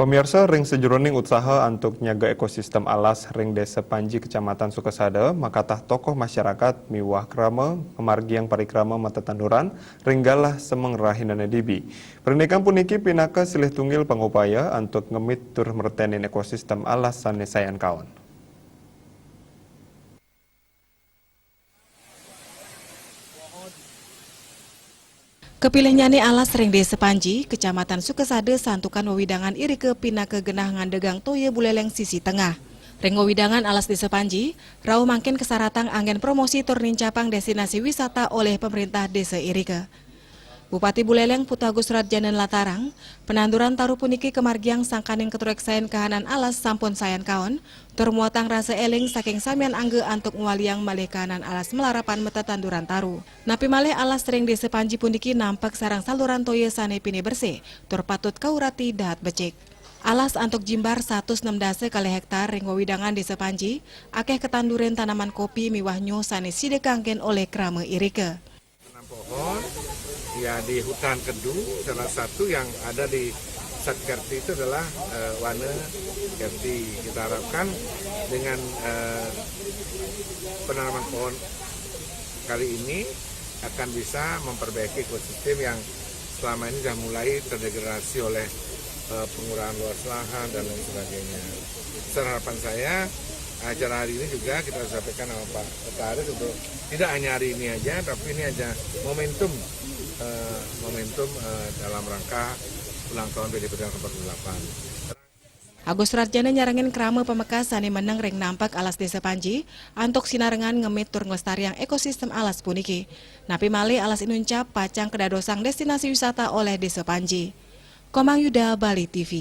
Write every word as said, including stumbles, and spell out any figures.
Pamiarsa, ring sajeroning utsaha antuk nyaga ekosistem alas ring Desa Panji, Kecamatan Sukasada, makatah tokoh masyarakat miwah krama ngamargiang parikrama matetanduran ring galah semeng rahinané dibi. Parindikan puniki pinaka silih tunggil pangupaya antuk ngemit tur mreténin ekosistem alas sané sayan kaon. Kapilihnyané alas ring Desa Panji, Kecamatan Sukasada, santukan wewidangan irika pinaka genah ngandegang toya buléléng sisi tengah. Ring wewidangan alas Desa Panji, rauh mangkin kasaratang anggén promosi tur nincapang destinasi wisata olih pamréntah desa irika. Bupati Buléléng Putu Agus Suratjana nlatarang, pananduran taru puniki kamargiang sangkaning katureksayan kahanan alas sampun sayan kaon, tur muatang rasa éling saking samian angga antuk ngwaliang malih kahanan alas malarapan matetanduran taru. Napi malih alas ring Desa Panji puniki nampek sareng saluran toya sané pinih bersih, tur patut kaurati dahat becik. Alas antuk jimbar satus nem dasa kalih héktar ring wewidangan Desa Panji, akéh katandurin tanaman kopi miwah nyo sané sida kanggén olih krama irika. Tanam pohon, ya, di hutan Kedu, salah satu yang ada di Sat Kerti itu adalah, eh, Wana Kerti. Kita harapkan dengan, eh, penanaman pohon kali ini akan bisa memperbaiki ekosistem yang selama ini sudah mulai terdegradasi oleh, eh, pengurangan luas lahan dan lain sebagainya. Besar harapan saya, acara hari ini juga kita sampaikan sama Pak Sekretaris untuk tidak hanya hari ini aja, tapi ini aja momentum, eh, momentum, eh, dalam rangka ulang tahun P D I Perjuangan ke empat puluh delapan. Agus Suratjana nyarengin krama pamekas sané meneng ring nampek alas Desa Panji, antuk sinarengan ngemit tur nglestariang ekosistem alas puniki. Napi malih alas inuncap pacang kadadosang destinasi wisata olih Desa Panji. Komang Yuda, Bali T V.